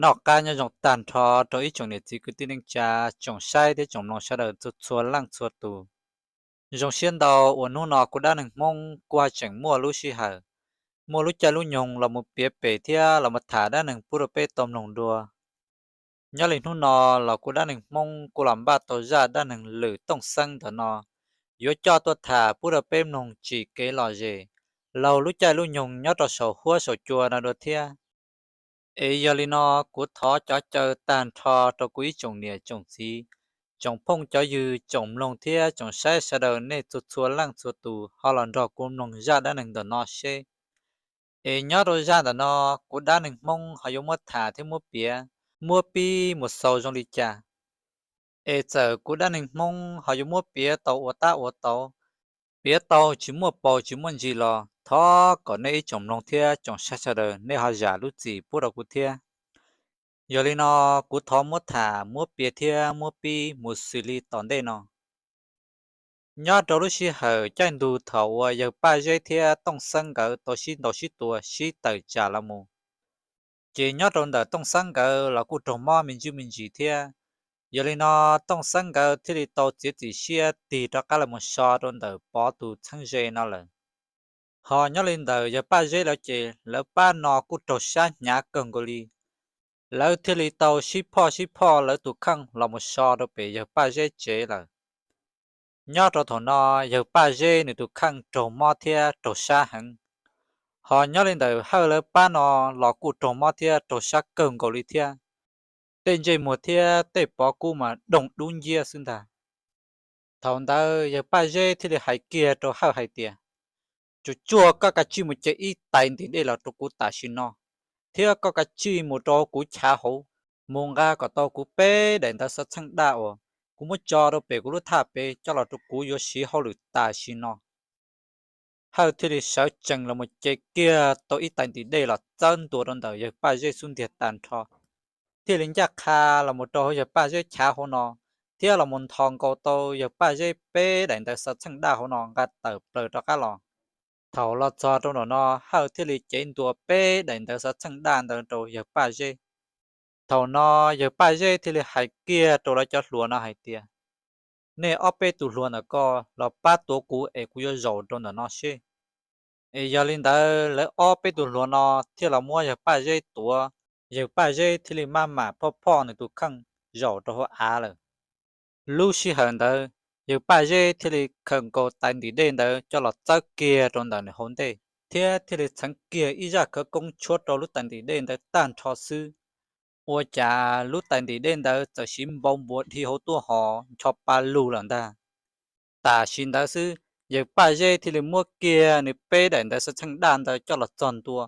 Noj qab nyob zoo tag nrho rau ib tsoom niam txiv kwv tij neej tsa, tsoom saib thiab tsoom mloog sawv daws txhua txhua leej txhua tus. Zoo siab ntau uas hnub no kuv dab neeg Hmoob kuv ho tseem muaj lub sij hawm, muaj lub caij lub nyoog los mus piav pem thiab los mus tham dab neeg pub rau peb tau mloog dua. Nyob li hnub no los kuv dab neeg Hmoob kuj los npaj tau zaj dab neeg lwm Tooj Xeeb ntawm no, yuav coj tuaj tham pub rau peb mloog tsim kev lom zem laug lub caij lub nyoog nyob rau saum huab saum cua no dua thiab. Es yog li no, kuv thov cov caw tag nrho rau kuv ib tsoom niam tsoom txiv, tsoom phooj cov ywg, tsoom mloog thiab tsoom saib sawv daws nej txhua txhua leej txhua tus ho los nrog kuv mloog zaj dab neeg ntawm no seb, es nyob rau zaj ntawm no kuv dab neeg Hmoob ho yuav muab tham thiab muab piav, muab pib mus xaus zoo li cas. Es txawm kuv dab neeg Hmoob ho yuav muab piav tau ua tab ua tau, piav tau tsis muaj paus tsis muaj ntsis los thov kom nej ib tsoom mloog thiab tsoom saib sawv daws nej ho zam lub txim pub rau kuv thiab. Yog li no, kuv thov muab tham muab piav thiab muab pib mus xws li tom ntej no. Nyob rau lub sij hawm caij ntuj thaum uas yawg Paj Zeb thiab Tooj Xeeb nkawd tau sib ntaus sib tua sib tawm tsam los mus, ces nyob rau ntawm Tooj Xeeb nkawd los kuj raug mob me ntsis me ntsis thiab. Yog li no, Tooj Xeeb nkawd thiaj li tau txiav txim siab tig rov qab los mus so rau ntawm Pov tus txheeb ze no lawm. Ho nyob li ntawm yawg Paj Zeb lawv ces lawv pab no kuj raug sab hnyav kawg nkaus li. Lawv thiaj li tau sib phoj sib phoj lawv tus kheej los mus so rau pem yawg Paj Zeb tsev lawm. Nyob rau thaum no, yawg Paj Zeb nws tus kheej raug mob thiab raug sab heev. Ho nyob li ntawm Hawj lawv pab no los kuj raug mob thiab raug sab kawg nkaus li thiab. Tej ntsej muag thiab tej pob kub mas doog dub nciab xwb ntag. Thaum ntawd yawg Paj Zeb thiaj li hais kiag rau Hawj hais tias, Tsuag tsuag koj kav tsij mus ce ib tais ntim dej los rau kuv tam sim no, thiab koj kav tsij mus rau kuv chav hauv, mus nqa kom tau kuv peb daim ntawv xov txheej daj uas kuv muab tso rau pem kuv lub thaj pem coj los rau kuv yuav siv hauj lwm tam sim no. Hawj thiaj li sawv tsees los mus ce kiag tau ib tais ntim dej los txawb ntua rau ntawm yawg Paj Zeb xub ntiag tag nrho, thiaj li ncaj qha los mus rau hauv yawg Paj Zeb chav hauv no, thiab los mus nthos nkaus tau yawg Paj Zeb peb daim ntawv xov txheej daj hauv no nqa tawm plaws rov qab los. Thaum los txog rau nram no, Hawj thiaj li cev ntua peb daim ntawv xov txheej daj ntawd rau yawg Paj Zeb. Thaum no yawg Paj Zeb thiaj li hais kiag rau lawv cov hluas no hais tias, Nej ob peb tus hluas ntawm ko los pab tuav kuv es kuv yuav zaum rau ntawm no seb. Es yog li ntawd lawv ob peb tus hluas no thiaj los muab yawg Paj Zeb tuav, yawg Paj Zeb thiaj li maj mam phoj phoj nws tus kheej zaum rau hauv av lawm. Lub sij hawm ntawd, yawg Paj Zeb thiaj li khaws nkaus tais ntim dej ntawd coj los txawb kiag rau ntawm nws hauv ntej, thiab thiaj li txheev kiag ib zaj khawv koob tshuab rau lub tais ntim dej ntawd tag nrho xwb. Ua cas lub tais ntim dej ntawd txawm siv npau npuav dhi hauv tuaj hos ncho pa lug lawm ntag. Tam sim ntawd xwb, yawg Paj Zeb thiaj li muab kiag nws peb daim ntawv xov txheej daj ntawd coj los txog ntua,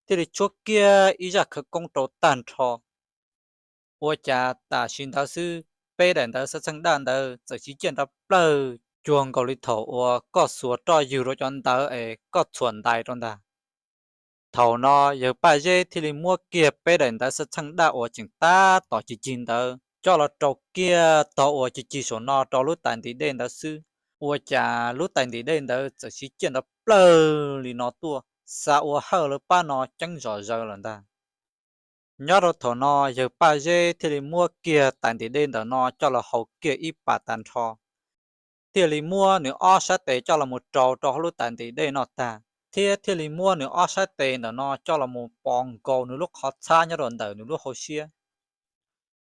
thiaj li tshuab kiag ib zaj khawv koob rau tag nrho. Ua cas tam sim ntawd xwb, peb daim ntawv xov txheej daj ntawd txawm siv ciaj nrov plawg cuag nkaus li thaum uas koj xuas roj ywg rau cov ntawv es koj txhuam ntais rau ntag. Thaum no yawg Paj Zeb thiaj li muab kiag peb daim ntawv xov txheej daj uas tseem tab tom cig cig ntawd coj los rau kiag tog uas cig cig saum no rau lub tais ntim dej ntawd xwb. Ua cas lub tais ntim dej ntawd txawm siv ciaj nrov plawg li no tuaj, xa ua Hawj lawv pab no ceeb zom zaws lawm ntag. Nyob rau thaum no yawg Paj Zeb thiaj li muab kiag tais ntim dej ntawm no coj los haus kiag ib pas tag nrho, thiaj li muab nws ob sab tes coj los mus rau rau hauv lub tais ntim dej no tag, thiab thiaj li muab nws ob sab tes ntawm no coj los mus pov nkaus nws lub qhov txhab nyob rau ntawm nws lub hauv siab.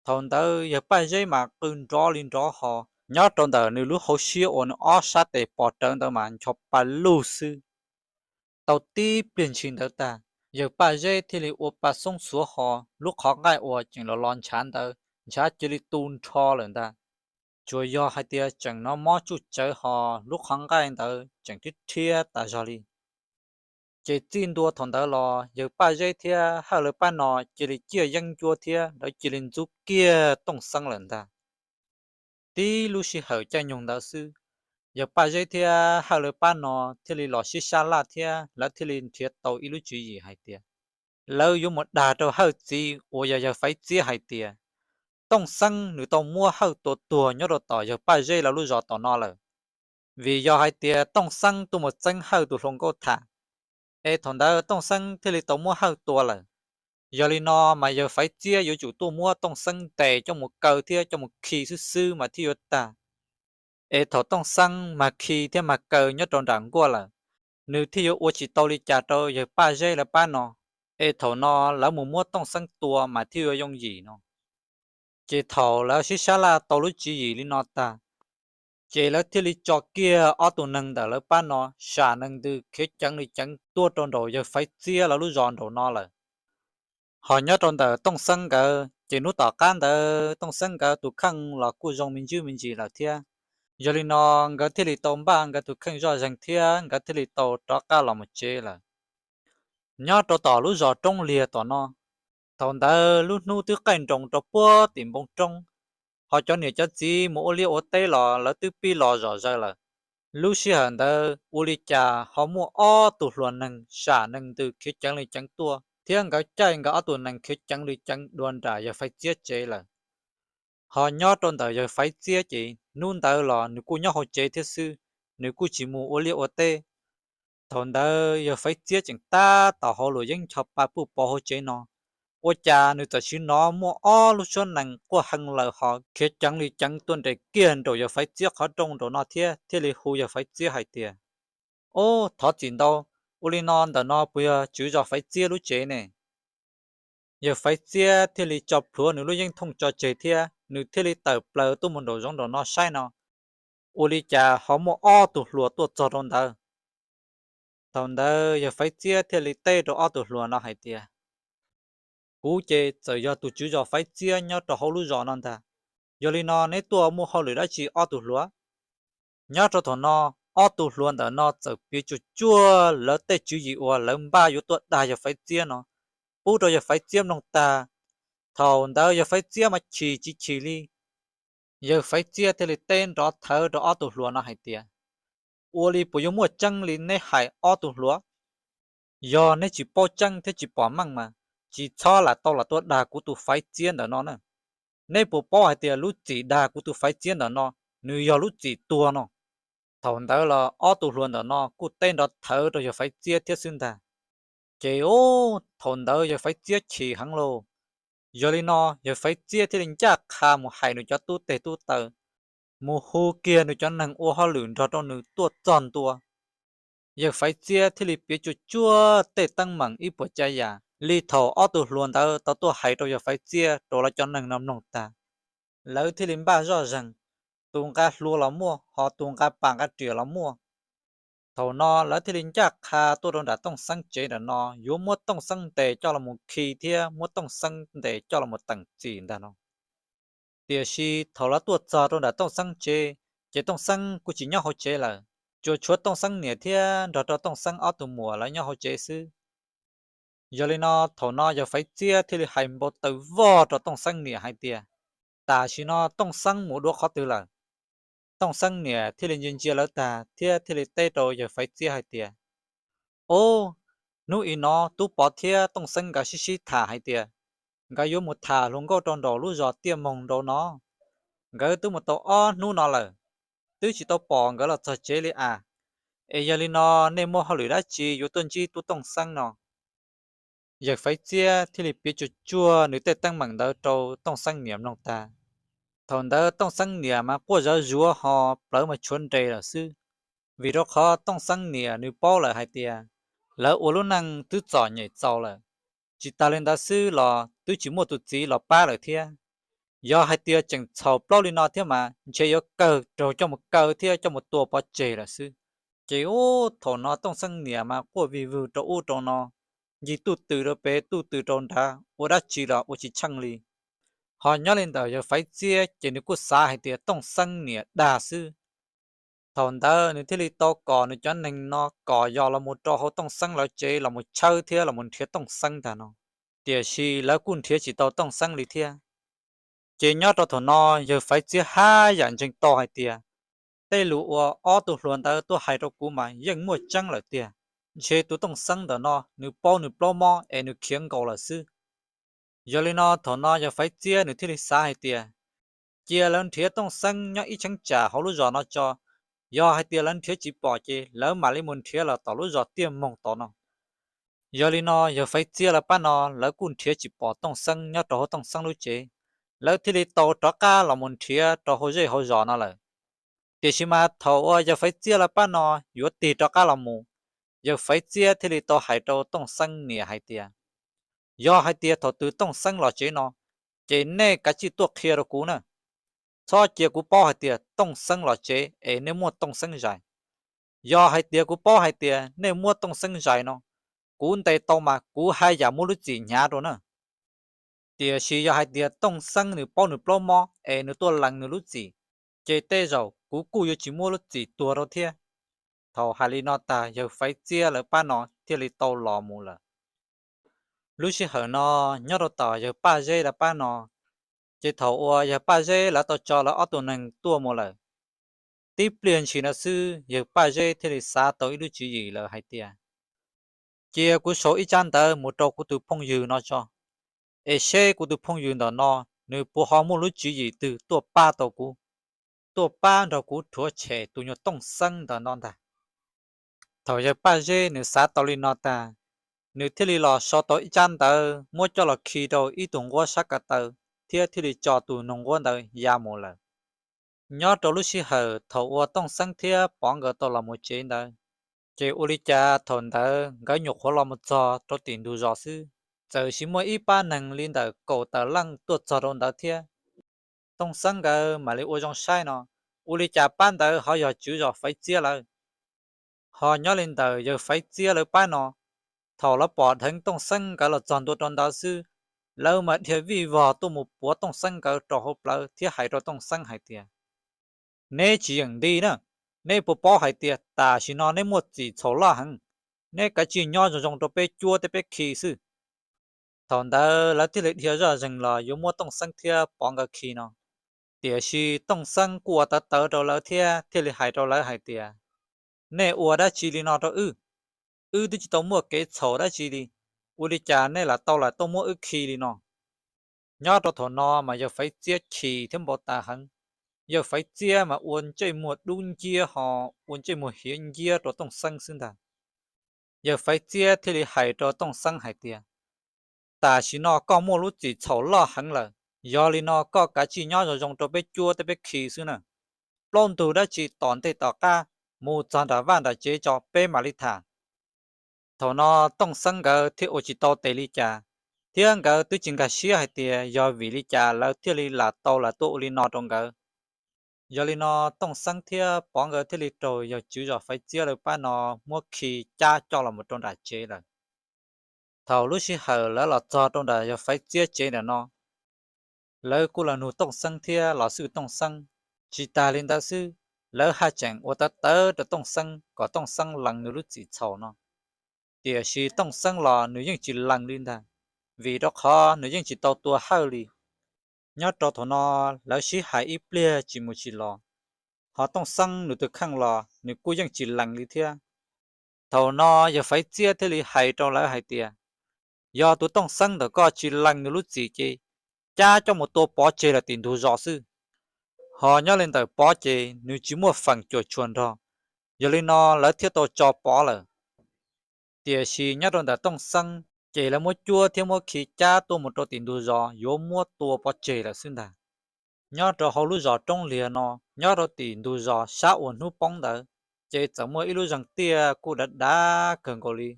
Thaum ntawd yawg Paj Zeb mas qw nrov li nrov hos, nyob rau ntawm nws lub hauv siab uas nws ob sab tes pov rawv ntawd mas ncho pa lug xwb. Tau tib pliag ntshis ntawd tag, yawg Paj Zeb thiaj li ua pa xoob xuav hos lub qhov nqaij uas tseem los los ntshav ntawd ntshav cia li tu nrho lawm ntag. Tsuas yog hais tias tseem hnov mob tsuj tsawv hos lub qhov nqaij ntawd tseem rhiab rhiab tas zog li. Ces txij ntua thaum ntawd los yawg Paj Zeb thiab Hawj lawv pab no cia li ciaj yeeb ncuab thiab lawv cia li ntxub kiag Tooj Xeeb lawm ntag. Tib lub sij hawm caij nyoog ntawd xwb, yawg Paj Zeb thiab Hawj lawv pab no thiaj li los sib sab laj thiab lawv thiaj li nrhiav tau ib lub tswv yim hais tias, lawv yuav mus dag rau Hawj txiv uas yog yawg Faiv Txiab hais tias, Tooj Xeeb nws tau muab Hawj tua tuag nyob rau tom yawg Paj Zeb lawv lub zos tom no lawm. Vim yog hais tias Tooj Xeeb tuaj mus txeeb Hawj tus hluas nkauj tham, es thaum ntawd Tooj Xeeb thiaj li tau muab Hawj tua lawm. Yog li no mas yawg Faiv Txiab yuav tsum tuaj muab Tooj Xeeb ntes coj mus kaw thiab coj mus khi xwb xwb mas thiaj yuav tag. Es thaum Tooj Xeeb mag khi thiab mag kaw nyob rau nram nkuaj lawm, nws thiaj yuav ua tsis tau li cas rau yawg Paj Zeb lawv pab no. Es thaum no lawv mus muab Tooj Xeeb tua mas thiaj yuav yooj yim no. Ces thaum lawv sib sab laj tau lub tswv yim li no tag, ces lawv thiaj li tso kiag ob tug neeg ntawm lawv pab no sam nees ntws khiav ceev li ceev tuaj rau nraum yawg Faiv Txiab lawv lub zos nraum no lawm. Ho nyob rau ntawm Tooj Xeeb nkawd ces hnub tom qab ntawd Tooj Xeeb nkawd tus kheej los kuj zoo me ntsis me ntsis lawm thiab. Yog li no nkawd thiaj li tau npaj nkawd tus kheej zoj zeeg thiab nkawd thiaj li tau rov qab los mus tsev lawm. Nyob rau tom lub zos Roob Liag tom no, thaum ntawd lub hnub twb qaij nroos rau puag tim npoo roob, ho cov niam cov txiv mus ua liaj ua teb los lawv twb pib los zom zaws lawm. Lub sij hawm ntawd ua li cas ho muaj ob tug hluas neeg sam nees ntws khiav ceev li ceev tuaj thiab nkawd caij nkawd ob tug nees khiav ceev li ceev dua nram yawg Faiv Txiab tsev lawm. Ho nyob rau ntawm yawg Faiv Txiab ces hnub ntawd los nws kuj nyob hauv tsev thiab xwb, nws kuj tsis mus ua liaj ua teb. Thaum ntawd yawg Faiv Txiab tseem tab tom hau luam yeeb ncho pa puj pov hauv tsev no, ua cas nws txawm sim hnov muaj ob lub suab nees quaj hee laws ho khiav ceev li ceev tuaj nres kiag nraum yawg Faiv Txiab qhov rooj nraum no thiab thiaj li hu yawg Faiv Txiab hais tias, Ob, thov txim ntau, ua li no ntawm no puas yog tswv zos Faiv Txiab lub tsev ne? Yawg Faiv Txiab thiaj li tso plhuav nws lub yeeb thooj tso tseg thiab nws thiaj li tawm plaws tuaj mus nraum zoov nraum no saib no, ua li cas ho muaj ob tug hluas tuaj txog rau ntawd. Thaum ntawd yawg Faiv Txiab thiaj li teb rau ob tug hluas no hais tias, Kuv ces txawm yog tus tswv zos Faiv Txiab nyob rau hauv lub zos no ntag, yog li no neb tuaj muaj hauj lwm dab tsi ob tug hluas? Nyob rau thaum no, ob tug hluas ntawm no txawm piav tsuag tsuag lawv tej tswv yim uas lawv npaj yuav tuaj dag yawg Faiv Txiab no pub rau yawg Faiv Txiab mloog tag. Thaum ntawd yawg Faiv Txiab mas chim tsis chim li. Yawg Faiv Txiab thiaj li teb nrov thawv rau ob tug hluas no hais tias, Ua li puas yuav muaj tseeb li neb hais ob tug hluas? Yog neb tsis paub tseeb thiab tsis pom meej mas tsis txhob lam tau los tuaj dag kuv tus Faiv Txiab ntawm no na. Neb puas paub hais tias lub txim dag kuv tus Faiv Txiab ntawm no, nws yog lub txim tuag no. Thaum ntawd los ob tug hluas ntawm no kuj teb nrov thawv rau yawg Faiv Txiab thiab xwb ntag. Ces ub, thaum ntawd yawg Faiv Txiab chim heev lauj. Yog li no yawg Faiv Txiab thiaj li ncaj qha mus hais nws cov tub teg tub taw, mus hu kiag nws cov neeg ua hauj lwm nrog rau nws tuaj txog ntua. Yawg Faiv Txiab thiaj li piav tsuag tsuag tej teeb meem ib puas tsav yam li thaum ob tug hluas ntawd tau tuaj hais rau yawg Faiv Txiab rau lawv cov neeg no mloog tag. Lawv thiaj li npaj zoj zeeg, tus nqa hlua los muaj, ho tus nqa pas nqa riam los muaj. Thaum no lawv thiaj li ncaj qha tuaj rau nram Tooj Xeeb tsev nram no yuav muab Tooj Xeeb ntes coj los mus khi thiab muab Tooj Xeeb ntes coj los mus teem txim ntag no. Tiam sis thaum lawv tuaj txog rau nram Tooj Xeeb tsev, ces Tooj Xeeb kuj tsis nyob hauv tsev lawm, tsuas tshuav Tooj Xeeb niam thiab nrog rau Tooj Xeeb ob tug muam lawv nyob hauv tsev xwb. Yog li no thaum no yawg Faiv Txiab thiaj li hais npau taws vog rau Tooj Xeeb niam hais tias, tam sim no Tooj Xeeb mus dua qhov twg lawm? Tooj Xeeb niam thiaj li ntsia ntsia lawv tag thiab thiaj li teb rau yawg Faiv Txiab hais tias, Ob, hnub i no Tub Pov thiab Tooj Xeeb nkawd sib sib tham hais tias nkawd yuav mus tham hluas nkauj rau nraum lub zos Tiaj Moog nraud no. Nkawd twb mus tau ob hnub no lawm, twb tsis tau pom nkawd los txog tsev li as. Es yog li no nej muaj hauj lwm dab tsi yuav tuaj ntsib tub Tooj Xeeb no? Yawg Faiv Txiab thiaj li piav tsuag tsuag nws tej teeb meem ntawd rau Tooj Xeeb niam mloog tag. Thaum ntawd Tooj Xeeb niam mas quaj zawv zuav ho plawv mas tshuav nres lawm xwb, vim rau qhov Tooj Xeeb niam nws paub lawm hais tias lawv ua lub neej twb txom nyem txaus lawm. Tsis tas li ntawd xwb los twb tsis muaj tus txiv los pab lawm thiab. Yog hais tias tseem txhaum plaub li no thiab mas ntshe yuav kawg raug coj mus kaw thiab coj mus tua pov tseg lawm xwb. Ces ub, thaum no Tooj Xeeb niam mas quaj vig vwg rau ub rau no, ncig tuj twm rau pem tuj twm rau nrad, ua dab tsi los ua tsis tsheej li. Ho nyob li ntawm yawg Faiv Txiab ces nws kuj xav hais tias Tooj Xeeb niam dag xwb. Thaum ntawd nws thiaj li tau kom nws cov neeg no kom yos los mus rau hauv Tooj Xeeb lawv tsev los mus tshawb thiab los mus nrhiav Tooj Xeeb ntag no. Tiam sis lawv kuj nrhiav tsis tau Tooj Xeeb li thiab. Ces nyob rau thaum no yawg Faiv Txiab haj yam ntseeg tau hais tias tej lus uas ob tug hluas ntawd tuaj hais rau kuv mas yeej muaj tseeb lawm tiag. Ntshe tus Tooj Xeeb ntawm no nws paub nws plaub mob es nws khiav nkaus lawm xwb. Yog li no thaum no yawg Faiv Txiab nws thiaj li xav hais tias cia lawv nrhiav Tooj Xeeb nyob ib cheeb tsam hauv lub zos no tso, yog hais tias lawv nrhiav tsis pom ces lawv mam li mus nrhiav los tom lub zos Tiaj Moog tom no. Yog li no yawg Faiv Txiab lawv pab no lawv kuj nrhiav tsis pom Tooj Xeeb nyob rau hauv Tooj Xeeb lub tsev, lawv thiaj li tau rov qab los mus nrhiav rau hauv zej hauv zos no lawm. Tiam sis mas thaum uas yawg Faiv Txiab lawv pab no yuav tig rov qab los mus, yawg Faiv Txiab thiaj li tau hais rau Tooj Xeeb niam hais tias, yog hais tias thaum twg Tooj Xeeb los tsev no, ces nej kav tsij tuaj qhia rau kuv na. Txhob cia kuv paub hais tias Tooj Xeeb los tsev es nej muab Tooj Xeeb zais. Yog hais tias kuv paub hais tias nej muab Tooj Xeeb zais no, kuv ntes tau mas kuv haj yam muab lub txim hnyav rau na. Tiam sis yog hais tias Tooj Xeeb nws paub nws plaub mob es nws tuaj lees nws lub txim, ces tej zaum kuv kuj yuav tsis muab lub txim tuag rau thiab. Thaum hais li no tag yawg Faiv Txiab lawv pab no thiaj li tau los mus lawm. Lub sij hawm no nyob rau tom yawg Paj Zeb lawv pab no, ces thaum uas yawg Paj Zeb lawv tau tso lawv ob tug neeg tuaj mus lawm, tib pliag ntshis no xwb yawg Paj Zeb thiaj li xav tau ib lub tswv yim lawm hais tias, cia kuv sau ib tsab ntawv mus rau kuv tus phooj ywg no tso, es seb kuv tus phooj ywg ntawm no nws puas ho muaj lub tswv yim twg tuaj pab tau kuv, tuaj pab nrog kuv rhuav tshem tus nyuag Tooj Xeeb ntawm no ntag. Thaum yawg Paj Zeb nws xav tau li no tag, nws thiaj li los sau tau ib tsab ntawv muab coj los khi rau ib tug nquab sab ko taw, thiab thiaj li tso tus noog nquab ntawd ya mus lawm. Nyob rau lub sij hawm thaum uas Tooj Xeeb thiab Pov nkawd tau los mus tsev ntawd, ces ua li cas thaum ntawd nkawd nyuam qhuav los mus txog rau tim ntug zos xwb, txawm sis muaj ib pab neeg li ntawm kaum tawm leej tuaj txog rau ntawd thiab. Tooj Xeeb nkawd mam li ua zoo saib no, ua li cas pab ntawd ho yog tswv zos Faiv Txiab lawm. Ho nyob li ntawm yawg Faiv Txiab lawv pab no, thaum lawv pom dheev Tooj Xeeb nkawd los txog ntua rau ntawd xwb, lawv mas dhia vij vog tuaj mus puav Tooj Xeeb nkawd rau hauv plawv thiab hais rau Tooj Xeeb hais tias, neb tsis yeem nti na, neb puas paub hais tias tam sim no neb muaj txim txhaum loj heev, neb kav tsij nyob zoo zoo rau peb cuab thiab peb khi xwb. Thaum ntawd lawv thiaj li dhia zoj zeeg los yuav muab Tooj Xeeb thiab Pov nkawd khi no. Tiam sis Tooj Xeeb kuj ua tawv tawv rau lawv thiab thiaj li hais rau lawv hais tias, nej ua dab tsi li no rau wb? Wb twb tsis tau muaj kev txhaum dab tsi li, ua li cas nej lam tau lam tuaj muab wb khi li no? Nyob rau thaum no mas yawg Faiv Txiab chim thiab npau taws heev. Yawg Faiv Txiab mas ua ntsej muag dub nciab ho ua ntsej muag hiav nciab rau Tooj Xeeb xwb ntag. Yawg Faiv Txiab thiaj li hais rau Tooj Xeeb hais tias, tam sim no koj muaj lub txim txhaum loj heev lawm, yog li no koj kav tsij nyob zoo zoo rau peb cuab thiab peb khi xwb na. Plaub ntug dab tsi tom ntej tom qab, mus txog nram vaj nram tsev tso peb mam li tham. Thaum no Tooj Xeeb nkawd thiaj ua tsis tau tes li cas, thiab nkawd twb tsis nkag siab hais tias yog vim li cas lawv thiaj li lam tau lam tuaj ua li no rau nkawd. Yog li no Tooj Xeeb thiab Pov nkawd thiaj li raug yawg tswv zos Faiv Txiab lawv pab no muab khi cab coj los mus rau nram tsev lawm. Thaum lub sij hawm lawv los txog rau nram yawg Faiv Txiab tsev ntawm no, lawv kuj los nug Tooj Xeeb thiab los xwj Tooj Xeeb. Tsis tas li ntawd xwb, lawv haj tseem ua tawv tawv rau Tooj Xeeb kom Tooj Xeeb lees nws lub txim txhaum no. Tiam sis Tooj Xeeb los nws yeej tsis lees li ntag, vim rau qhov nws yeej tsis tau tua hawj li. Nyob rau thaum no lawv sib hais ib pliag tsis mus tsis los, ho Tooj Xeeb nws tus kheej los nws kuj yeej tsis lees li thiab. Thaum no yawg Faiv Txiab thiaj li hais rau lawv hais tias, yog tus Tooj Xeeb ntawm koj tsis lees nws lub txim ces cab coj mus tua pov tseg lawm tim ntug zos xwb. Ho nyob li ntawm pov ces nws tsis muaj feem cuam tshuam nrog, yog li no lawv thiaj tau tso pov lawm. Tiam sis nyob rau ntawm Tooj Xeeb ces lawv muab cuab thiab muab khi cab tuaj mus rau tim ntug zos yuav muab tua pov tseg lawm xwb ntag. Nyob rau hauv lub zos Roob Liag no, nyob rau tim ntug zos sab uas hnub poob ntawd, ces txawm muaj ib lub zeeg tiaj kuj dav dav kawg nkaus li.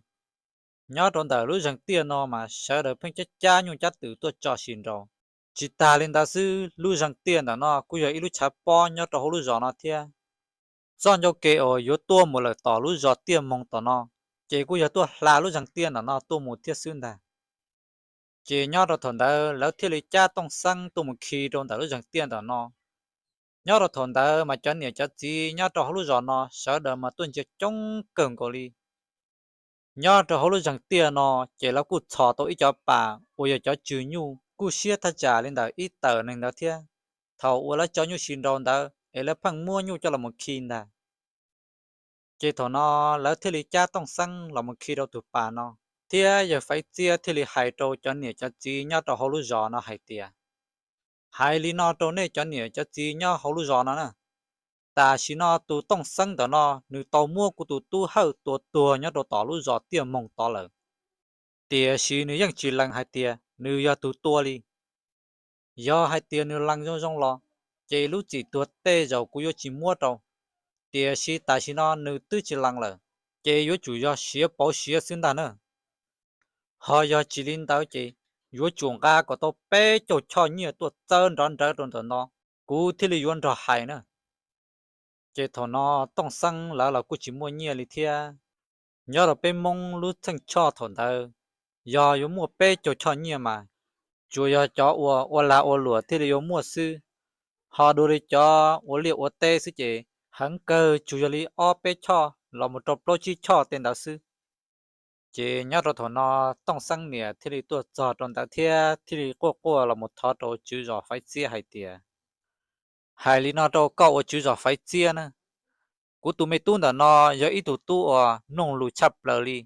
Nyob rau ntawm lub zeeg tiaj no mas sawv daws pheej cab cab nyuj cab twm tuaj tso sis nraus. Tsis tas li ntawd xwb, lub zeeg tiaj ntawm no kuj yog ib lub tshav pob nyob rau hauv lub zos no thiab. Txoj ncauj ke uas yuav tuaj mus lawm tom lub zos Tiaj Moog tom no, ces kuj yog tuaj hla lub zeeg tiaj ntawm no tuaj mus thiab xwb ntag. Ces nyob rau thaum ntawd lawv thiaj li cab Tooj Xeeb tuaj mus khi rau ntawm lub zeeg tiaj ntawm no. Nyob rau thaum ntawd mas cov niam cov txiv nyob rau hauv lub zos no sawv daws mas tuaj ntsia coob kawg nkaus li. Nyob rau hauv lub zeeg tiaj no, ces lawv kuj txhos tau ib cov pas uas yog cov tswg nyuj kuj siab thaj tsam li ntawm ib tawm neeg ntawd thiab. Thaum uas lawv tso nyuj sis nraus ntawd es lawv pheej muab nyuj coj los mus khi ntag. Ces thaum no lawv thiaj li cab Tooj Xeeb los mus khi rau tus pas no, thiab yawg Faiv Txiab thiaj li hais rau cov niam cov txiv nyob rau hauv lub zos no hais tias, hais li no rau nej cov niam cov txiv nyob hauv lub zos no na, tam sim no tus Tooj Xeeb ntawm no nws tau muab kuv tus tub Hawj tua tuag nyob rau tom lub zos Tiaj Moog tod lawm. tiam sis nws yeej tsis lees hais tias nws yog tus tua li. Yog hais tias nws lees zoo zoo los, ces lub txim tuag tej zaum kuv yuav tsis muab rau, tiam sis tam sim no nws twb tsis lees lawm, ces yuav tsum yog siav pauv siav xwb ntag na. Ho yog tsis li ntawd ces yuav tsum nqa kom tau peb caug choj nyiaj tuaj txawb nrov nrawv rau ntawm no, kuv thiaj li yuav nrog hais na. Ces thaum no Tooj Xeeb lawv los kuj tsis muaj nyiaj li thiab. Nyob rau peb Hmoob lub txheej choj thaum ntawd, yog yuav muaj peb caug choj nyiaj mas tsuas yog cov uas ua lag ua luam thiaj li yuav muaj xwb. Ho dua li cov ua liaj ua teb xwb ces heev kawg tsuas yog li ob peb choj los mus rau plaub tsib choj tej ntawd xwb. Ces nyob rau thaum no Tooj Xeeb niam thiaj li tuaj txog rau ntawd thiab thiaj li quaj quaj los mus thov rau tswv zos Faiv Txiab hais tias, hais li no rau koj ua tswv zos Faiv Txiab na, kuv tus me tub ntawm no yog ib tug tub uas mloog lus tshaj plaws li.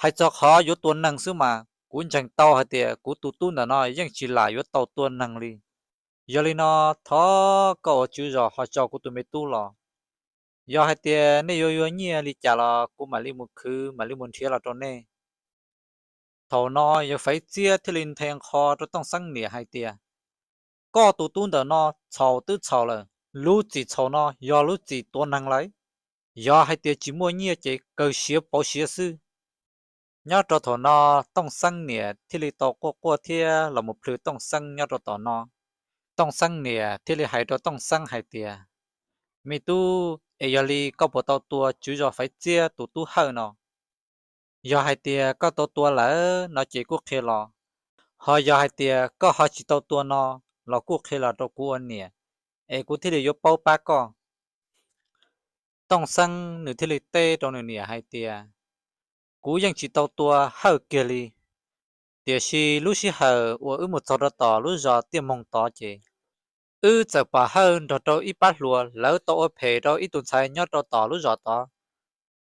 Hais txog qhov yuav tua neeg xwb mas kuv ntseeg tau hais tias kuv tus tub ntawm no yeej tsis lam yuav tau tua neeg li. Yog li no, thov koj ua tswv zos ho tso kuv tus me tub los. Yog hais tias nej yuav yuav nyiaj li cas los kuv mam li mus khwv mam li mus nrhiav los rau nej. Thaum no yawg Faiv Txiab thiaj li nthe nqho rau Tooj Xeeb niam hais tias, koj tus tub ntawm no txhaum twb txhaum lawm, lub txim txhaum no yog lub txim tua neeg lawm. Yog hais tias tsis muaj nyiaj ces kawg siav pauv siav xwb. Nyob rau thaum no Tooj Xeeb niam thiaj li tau quaj quaj thiab los mus plhws Tooj Xeeb nyob rau tom no. Tooj Xeeb niam thiaj li hais rau Tooj Xeeb hais tias, me tub, es yog li koj puas tau tua tswv zos Faiv Txiab tus tub Hawj no? Yog hais tias koj tau tua lawm no ces kuj qhia los, ho yog hais tias koj ho tsis tau tua no los kuj qhia los rau kuv ua niam, es kuv thiaj li yuav paub pab koj. Tooj Xeeb nws thiaj li teb rau nws niam hais tias, kuv yeej tsis tau tua Hawj kiag li, tiam sis lub sij hawm uas wb mus txog rau tom lub zos Tiaj Moog tod ces wb txawm pom Hawj nrog rau ib pab hluas lawv tau ua phem rau ib tug ntxhais nyob rau tom lub zos tod.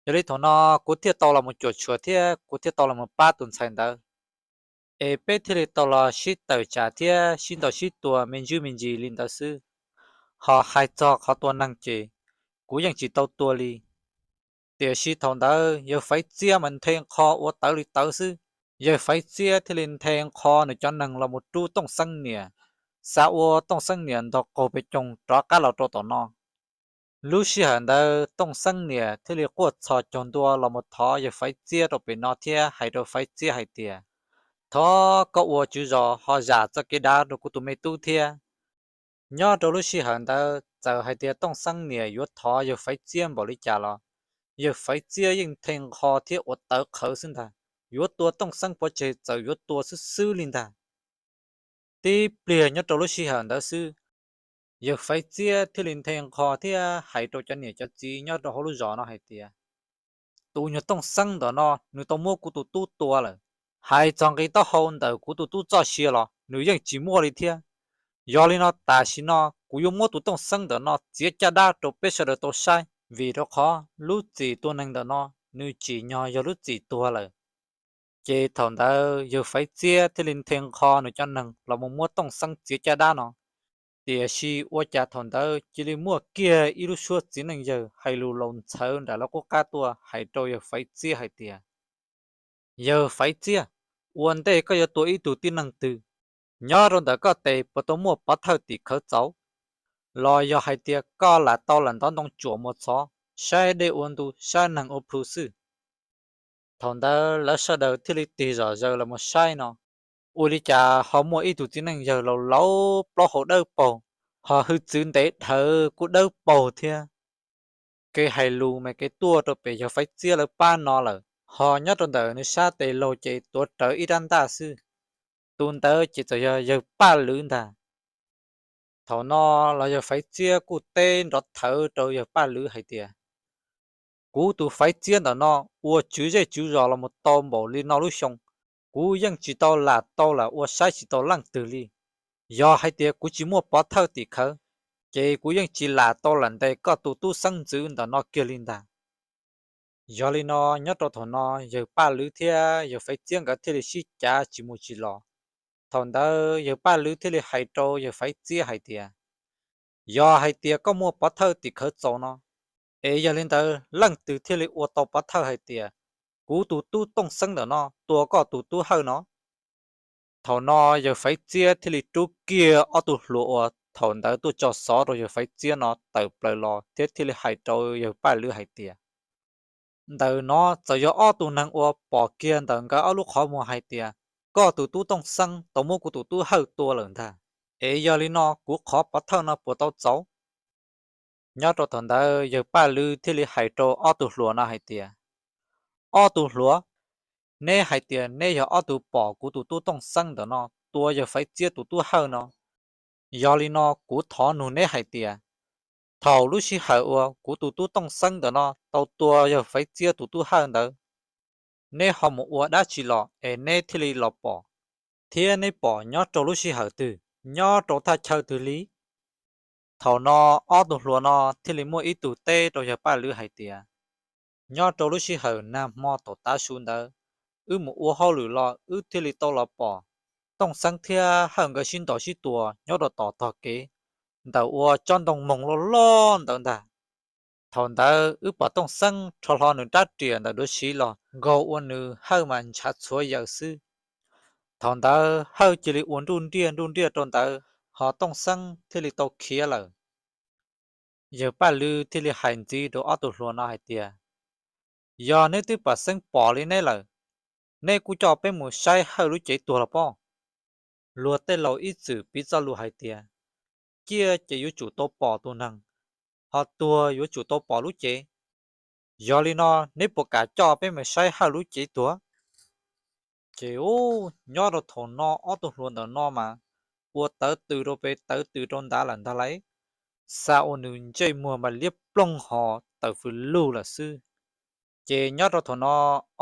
Yog li thaum no kuv thiaj tau los mus cuam tshuam thiab kuv thiaj tau los mus pab tus ntxhais ntawd, es peb thiaj li tau los sib tawm tsam thiab sib ntaus sib tua me ntsis me ntsis li ntawd xwb. Ho hais txog qhov tua neeg ces kuv yeej tsis tau tua li. Tiam sis thaum ntawd yawg Faiv Txiab mas nthe nqho ua tawv li tawv xwb. Yawg Faiv Txiab thiaj li nthe nqho nws cov neeg los mus rub Tooj Xeeb niam, xav ua Tooj Xeeb niam ntaug qaug pes coog rov qab los rau tom no. Lub sij hawm ntawd Tooj Xeeb niam thiaj li quaj txhos caug ntua los mus thov yawg Faiv Txiab rau pem no thiab hais rau Faiv Txiab hais tias, thov koj ua tswv zos ho zam txoj kev dav rau kuv tus me tub thiab. Nyob rau lub sij hawm ntawd txawm hais tias Tooj Xeeb niam yuav thov yawg Faiv Txiab npaum li cas los yawg Faiv Txiab yeej nthe nqho thiab ua tawv qhawv xwb ntag. Yuav tua Tooj Xeeb pov tseg txawm yuav tua xwb xwb li ntag. Tib pliag nyob rau lub sij hawm ntawd xwb, yawg Faiv Txiab thiaj li nthe nqho thiab hais rau cov niam cov txiv nyob rau hauv lub zos no hais tias, tus nyuag Tooj Xeeb ntawm no nws tau muab kuv tus tub tua lawm. Hais txog nqi taub hau ntawm kuv tus tub txoj sia los nws yeej tsis muaj li thiab. Yog li no tam sim no kuv yuav muab tus Tooj Xeeb ntawm no txiav caj dab rau peb sawv daws tau saib, vim rau qhov lub txim tua neeg ntawm no nws tsim nyog yog lub txim tuag lawm. Ces thaum ntawd yawg Faiv Txiab thiaj li nthe nqho nws cov neeg los mus muab Tooj Xeeb txiav caj dab no. Tiam sis ua cas thaum ntawd cia li muaj kiag ib lub suab txiv neej yawg hais lus laus ntxhawv nram lawv qub qab tuaj hais rau yawg Faiv Txiab hais tias, yawg Faiv Txiab, ua ntej koj yuav tua ib tug tib neeg twg, nyob rau ntawm koj tes puas tau muaj pov thawj tim khawv txaus? Los yog hais tias koj lam tau lam ntov ntoo tsuam muas txhov, saib dej ua ntu saib neeg ua plhu xwb? Thaum ntawd lawv sawv daws thiaj li tig zom zaws los mus saib no, ua li cas ho muaj ib tug txiv neej yawg laus laus plaub hau dawb paug, ho hwj txwv ntev dhawv kuj dawb paug thiab. Kev hais lus mas kev tuaj rau pem yawg Faiv Txiab lawv pab no lawm, ho nyob rau ntawm nws sab tes laug ces tuav rawv ib rab ntaj xwb. Tus ntawd ces txawm yog yawg Paj Lwm ntag. Thaum no los yawg Faiv Txiab kuj teb nrov thawv rau yawg Paj Lwm hais tias, kuv tus Faiv Txiab ntawm no ua tswv zej tswv zos los mus tau npaum li no lub xyoo, kuv yeej tsis tau lam tau lam ua saib tsis tau leej twg li. Yog hais tias kuv tsis muaj pov thawj tim khawv, ces kuv yeej tsis lam tau lam ntes koj tus tub xeeb ntxwv ntawm no kiag li ntag. Yog li no nyob rau thaum no yawg Paj Lwm thiab yawg Faiv Txiab nkawd thiaj li sib cav tsis mus tsis los. Thaum ntawd yawg Paj Lwm thiaj li hais rau yawg Faiv Txiab hais tias, yog hais tias koj muaj pov thawj tim khawv txaus no, es yog li ntawd leej twg thiaj li ua tau pov thawj hais tias Kuv tus tub Tooj Xeeb ntawm no tua koj tus tub Hawj no. Thaum no yawg Faiv Txiab thiaj li rub kiag ob tug hluas uas thaum ntawd tuaj tso xov rau yawg Faiv Txiab no tawm plaws los thiab thiaj li hais rau yawg Paj Lwm hais tias, ntawm no txawm yog ob tug neeg uas pom kiag ntawm nkawd ob lub qhov muag hais tias koj tus tub Tooj Xeeb tau muab kuv tus tub Hawj tua lawm ntag. Es yog li no kuv qhov pov thawj no puas tau txaus? Nyob rau thaum ntawd yawg Paj Lwm thiaj li hais rau ob tug hluas no hais tias, ob tug hluas, neb hais tias neb yog ob tug pom kuv tus tub Tooj Xeeb ntawm no tua yawg Faiv Txiab tus tub Hawj no. Yog li no kuv thov nug neb hais tias, thaum lub sij hawm uas kuv tus tub Tooj Xeeb ntawm no tau tua yawg Faiv Txiab tus tub Hawj ntawd, neb ho mus ua dab tsi los es neb thiaj li los pom, thiab neb pom nyob rau lub sij hawm twg, nyob rau thaj chaw twg li? Thaum no ob tug hluas no thiaj li muaj ib tug teb rau yawg Paj Lwm hais tias, nyob rau lub sij hawm nag hmo tom tav su ntawd, wb mus ua hauj lwm los wb thiaj li tau los pom Tooj Xeeb thiab Hawj nkawd sib ntaus sib tua nyob rau tom tog kev, ntawm ua tsob ntoo moog loj loj ntawd ntag. Thaum ntawd wb pom Tooj Xeeb rho hlo nws rab riam ntawm duav siv los nkaug ua nws Hawj mas ntshav txhuav yaws xwb. Thaum ntawd Hawj cia li ua nruj nriaj nruj nriaj rau ntawd, ho Tooj Xeeb thiaj li tau khiav lawm. Yawg Paj Lwm thiaj li hais ntxiv rau ob tug hluas no hais tias, yog neb twb pom xeeb pom li neb lawm, neb kuj coj peb mus saib Hawj lub cev tuag los pob. Luag tej laus ib txwm piv txoj lus hais tias, ciaj ces yuav tsum tau pom tus neeg, ho tuag yuav tsum tau pom lub cev. Yog li no neb puas kam coj peb mus saib Hawj lub cev tuag? Ces ub, nyob rau thaum no ob tug hluas ntawm no mas ua tawv tws rau pem tawv tws rau ntav lawm ntag lauj, xa ua nws ntsej muag mas liab ploog ho tawm fws lug lawm xwb. Ces nyob rau thaum no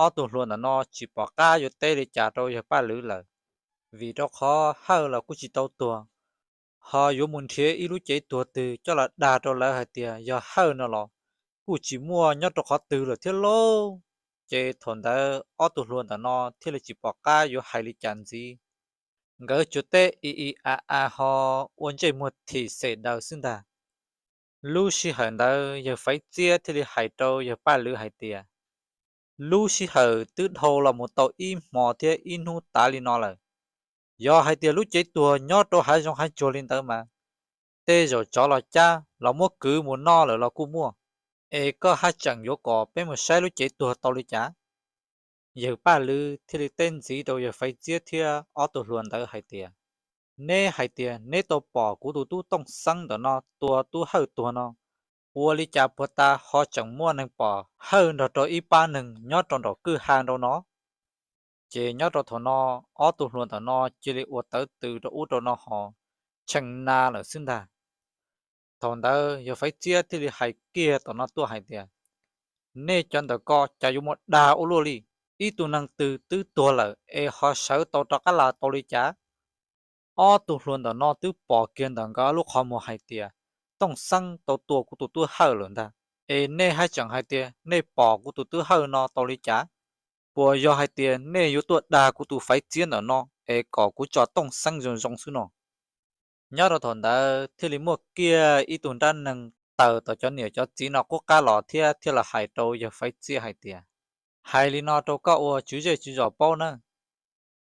ob tug hluas ntawm no tsis pom qab yuav teb li cas rau yawg Paj Lwm lawm, vim rau qhov Hawj los kuj tsis tau tuag, ho yuav mus nrhiav ib lub cev tuag twg coj los dag rau lawv hais tias yog Hawj no los kuj tsis muaj nyob rau qhov twg lawm thiab lauj. Ces thaum ntawd ob tug hluas ntawm no thiaj li tsis pom qab yuav hais li cas ntxiv, nkawd tsuas teb i i a a ho ua ntsej muag thim xem daws xwb ntag. Lub sij hawm ntawd yawg Faiv Txiab thiaj li hais rau yawg Paj Lwm hais tias, lub sij hawm twb dhau los mus tau ib hmo thiab ib hnub tas li no lawm. Yog hais tias lub cev tuag nyob rau hav zoov hav tsuag li ntawd mas, tej zaum tsov los cab los muab kwv mus noj lawm los kuj muaj. Es koj haj tseem yuav kom peb mus saib lub cev tuag tau li cas? Yawg Paj Lwm thiaj li teb ntxiv rau yawg Faiv Txiab thiab ob tug hluas ntawd hais tias, neb hais tias neb tau pom kuv tus tub Tooj Xeeb ntawm no tua tub Hawj tuag no, ua li cas puag ta ho tseem muaj neeg pom Hawj nrog rau ib pab neeg nyob rau nraum kwj ha nraud no? Ces nyob rau thaum no ob tug hluas ntawm no cia li ua tawv tws rau ub rau no ho tshee na lawm xwb ntag. Thaum ntawd yawg Faiv Txiab thiaj li hais kiag tom no tuaj hais tias, nej cov ntawm ko cas yuav muaj dag ua luaj li, ib tug neeg twg twb tuag lawm es ho sawv tau rov qab los tau li cas? Ob tug hluas ntawm no twb pom kiag ntawm nkawd lub qhov muag hais tias Tooj Xeeb tau tua kuv tus tub Hawj lawm ntag, es nej haj tseem hais tias nej pom kuv tus tub Hawj no tau li cas? Puas yog hais tias nej yuav tuaj dag kuv tus Faiv Txiab ntawm no es kom kuv tso Tooj Xeeb zoo zoo xwb no? Nyob rau thaum ntawd thiaj li muaj kiag ib tug nrab neeg tawm tom cov niam cov txiv no qub qab los thiab thiaj los hais rau yawg Faiv Txiab hais tias, hais li no rau koj ua tswv zej tswv zos paub na,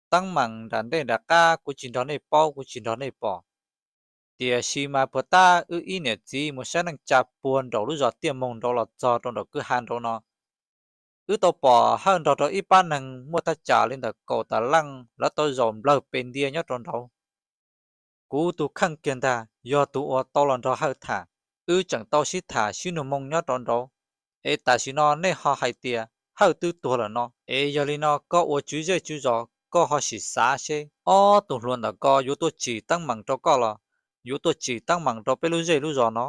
teeb meem nram ntej nram qab kuv tsis nrog nej paub kuv tsis nrog nej pom, tiam sis mas puag ta wb ib niam txiv mus saib neej tsa puag nraum lub zos Tiaj Moog nraud los txog rau nraum kwj ha nraud no, wb tau pom Hawj nrog rau ib pab neeg muaj thaj tsam li ntawm kaum tawm leej, lawv tau zaum nplawg pes ntia nyob rau nraud. Kuv tus kheej kiag ntag yog tus uas tau los nrog Hawj tham, wb tseem tau sib tham sib nug moo nyob rau nraud. Es tam sim no nej ho hais tias Hawj twb tuag lawm no, es yog li no koj ua tswv zej tswv zos koj ho sim xav seb ob tug hluas ntawm ko yuav tuaj tsim teeb meem rau koj los yuav tuaj tsim teeb meem rau peb lub zej lub zos no?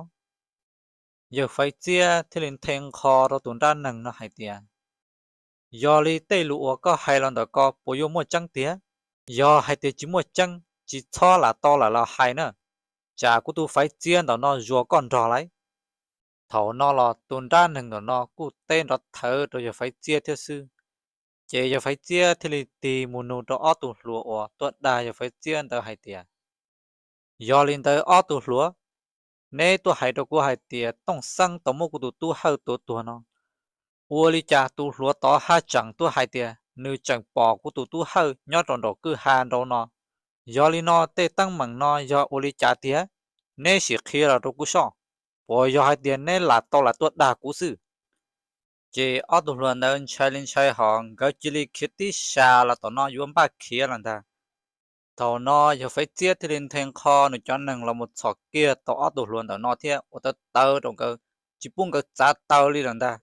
Yawg Faiv Txiab thiaj li nthe nqho rau tus nrab neeg no hais tias, yog li tej lus uas koj hais los ntawm ko puas yuav muaj tseeb tiag? Yog hais tias tsis muaj tseeb tsis txhob lam tau lam los hais na, tsam kuv tus Faiv Txiab ntawm no zuas koj nrog lauj. Thaum no los tus nrab neeg ntawm no kuj teb nrov thawv rau yawg Faiv Txiab thiab xwb. Ces yawg Faiv Txiab thiaj li tig mus nug rau ob tug hluas uas tuaj dag yawg Faiv Txiab ntawd hais tias, yog li ntawd ob tug hluas, neb tuaj hais rau kuv hais tias Tooj Xeeb tau muab kuv tus tub Hawj tua tuag no, Ua li cas tus hluas tod haj tseem tuaj hais tias nws tseem pom kuv tus tub Hawj nyob rau nraum kwj ha nraud no. Yog li no tej teeb meem no yog ua li cas tiag? Neb sim qhia los rau kuv soj, puas yog hais tias neb lam tau lam tuaj dag kuv xwb? Ces ob tug hluas ntawd ntshai li ntshai hos nkawd cia li khiav tib sa los tom no yuav npaj khiav lawm ntag. Thaum no yawg Faiv Txiab thiaj li nthe nqho nws cov neeg los mus txhom kiag tau ob tug hluas ntawm no thiab ua tawv tawv rau nkawd, tsis pub nkawd txav taw li lawm ntag.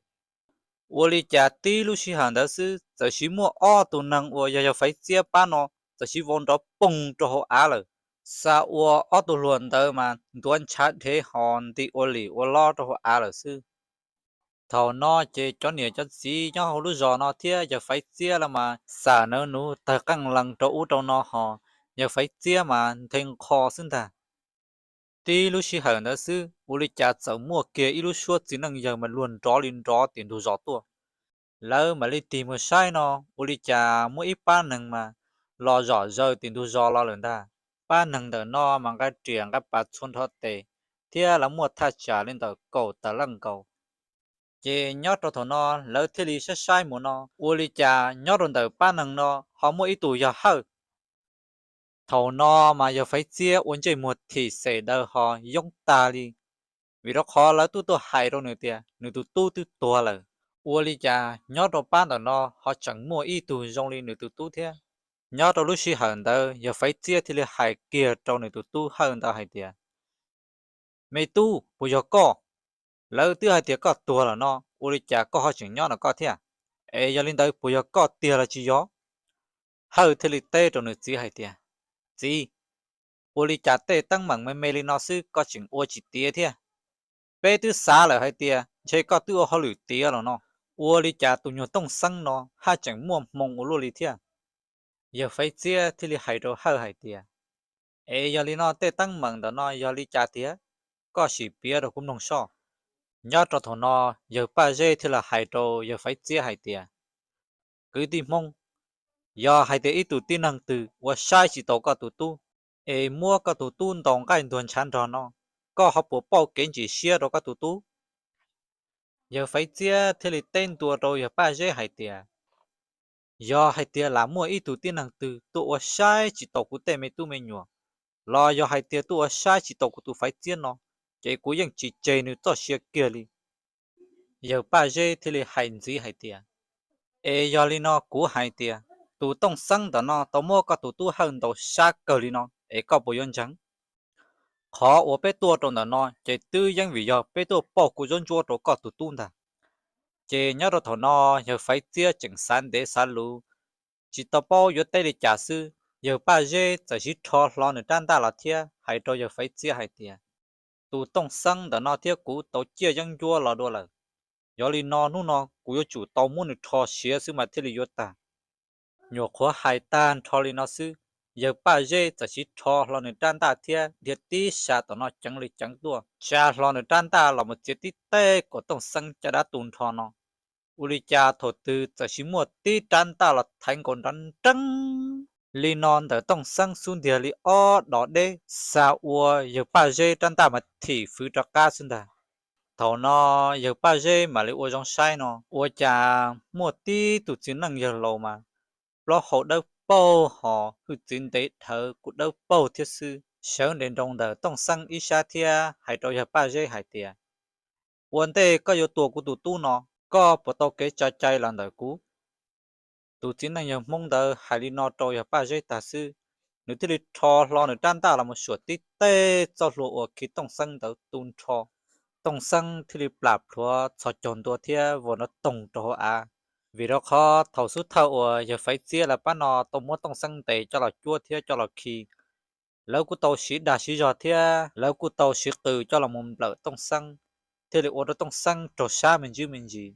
Ua li cas tib lub sij hawm ntawd xwb txawm sis muaj ob tug neeg uas yog yawg Faiv Txiab pab no txawm sis vau nrov poog rau hauv av lawm. Xa ua ob tug hluas ntawd mas ntuav ntshav dhev hos nti ua lim ua lob rau hauv av lawm xwb. Thaum no ces cov niam cov txiv nyob hauv lub zos no thiab yawg Faiv Txiab los mas xam nawv nuv tawg qeej lees rau ub rau no hos yawg Faiv Txiab mas nthe nqho xwb ntag. Tib lub sij hawm ntawd xwb ua li cas txawm muaj kiag ib lub suab txiv neej yawg mas luag nrov li nrov tim ntug zos tuaj. Lawv mam li tig mus saib no ua li cas muaj ib pab neeg mas los zom zaws tim ntug zos los lawm ntag. Pab neeg ntawm no mas nqa riam nqa pas txhua nrho tes thiab lawv muaj thaj tsam li ntawm kaum tawm leej nkaus. Ces nyob rau thaum no lawv thiaj li saib saib mus no ua li cas nyob rau ntawm pab neeg no ho muaj ib tug yog Hawj. Thaum no mas yawg Faiv Txiab ua ntsej muag thim xem daws ho yoob tag li, vim rau qhov lawv twb tuaj hais rau nws tias nws tus tub twb tuag lawm. Ua li cas nyob rau pab ntawm no ho tseem muaj ib tug zoo li nws tus tub thiab? Nyob rau lub sij hawm ntawd yawg Faiv Txiab thiaj li hais kiag rau nws tus tub Hawj ntawd hais tias, Me tub, puas yog koj? Lawv twb hais tias koj tuag lawm no, ua li cas koj ho tseem nyob no koj thiab? Es yog li ntawd puas yog koj tiag los tsis yog? Hawj thiaj li teb rau nws txiv hais tias, Txiv, ua li cas tej teeb meem me me li no xwb koj tseem ua tsis tiav thiab? Peb twb xav lawm hais tias ntshe koj twb ua hauj lwm tiav los no, ua li cas tus nyuag Tooj Xeeb no haj tseem muaj hmoo ua luaj li thiab? Yawg Faiv Txiab thiaj li hais rau Hawj hais tias, Es yog li no tej teeb meem ntawm no yog li cas tiag? Koj sim piav rau kuv mloog soj. Nyob rau thaum no yawg Paj Zeb thiaj li hais rau yawg Faiv Txiab hais tias, Kwv tij Hmoob, yog hais tias ib tug tib neeg twg ua saib tsis taus koj tus tub, es muab koj tus tub ntaus nqaij ntuag ntshav nrog no, koj ho puas pauj kev ntsim siab rau koj tus tub? Yawg Faiv Txiab thiaj li teb ntua rau yawg Paj Zeb hais tias, Yog hais tias lam muaj ib tug tib neeg twg tuaj ua saib tsis taus kuv tej me tub me nyuam, los yog hais tias tuaj ua saib tsis taus kuv tus Faiv Txiab no, ces kuv yeej tsis tseg nws txoj sia kiag li. Yawg Paj Zeb thiaj li hais ntxiv hais tias, Es yog li no kuv hais tias, tus Tooj Xeeb ntawm no tau muab koj tus tub Hawj ntaus sab kawg li no, es koj puas yuav ntseeg? Qhov uas peb tuaj rau ntawm no ces twb yeej vim yog peb tuaj pauj kuv zaub ntsuab rau koj tus tub ntag. Ces nyob rau thaum no yawg Faiv Txiab tseem xav ntev xav luv, tsis tau paub yuav teb li cas xwb, yawg Paj Zeb txawm sib rho hlo nws rab ntaj los thiab hais rau yawg Faiv Txiab hais tias, Tus Tooj Xeeb ntawm no thiab kuv tau ciaj yeeb ncuab los dua lawm. Yog li no hnub no kuv yuav tsum tau muab nws rho siav xwb mas thiaj li yuav tag. Nyuam qhuav hais tag nrho li no xwb, yawg Paj Zeb txawm sib rho hlo nws rab ntaj thiab dhia tib sa tom no ceev li ceev tuaj, tsa hlo nws rab ntaj los mus txiav tib teg kom Tooj Xeeb caj dab tu nrho no. Ua li cas thaum twg txawm sib muaj tib rab ntaj los thaiv nkaus nrov nreeb li no ntawm Tooj Xeeb xub ntiag li ob dos deb, xa ua yawg Paj Zeb rab ntaj mas thim fwv rov qab xwb ntag. Thaum no yawg Paj Zeb mam li ua zoo saib no ua cas muaj tib tug txiv neej yawg laus mas plaub hau dawb paug hos hwj txwv ntev dhawv kuj dawb paug thiab xwb, sawv nres nroos ntawm Tooj Xeeb ib sab thiab hais rau yawg Paj Zeb hais tias, Ua ntej koj yuav tua kuv tus tub no, koj puas tau kev tso cai los ntawm kuv? Tus txiv neej yawg Hmoob ntawd hais li no rau yawg Paj Zeb tag xwb, nws thiaj li rho hlo nws rab ntaj los mus suam tib teg txoj hlua uas khi Tooj Xeeb ntawd tu nrho. Tooj Xeeb thiaj li plam plhuav txhos caug ntua thiab vau nrov toog rau hauv av. Vim rau qhov thaum xub thawj uas yawg Faiv Txiab lawv pab no tau muab Tooj Xeeb ntes coj los cuab thiab coj los khi, lawv kuj tau siv dag siv zog thiab lawv kuj tau siv qws coj los mus nplawm Tooj Xeeb, thiaj li ua rau Tooj Xeeb raug sab me ntsis me ntsis.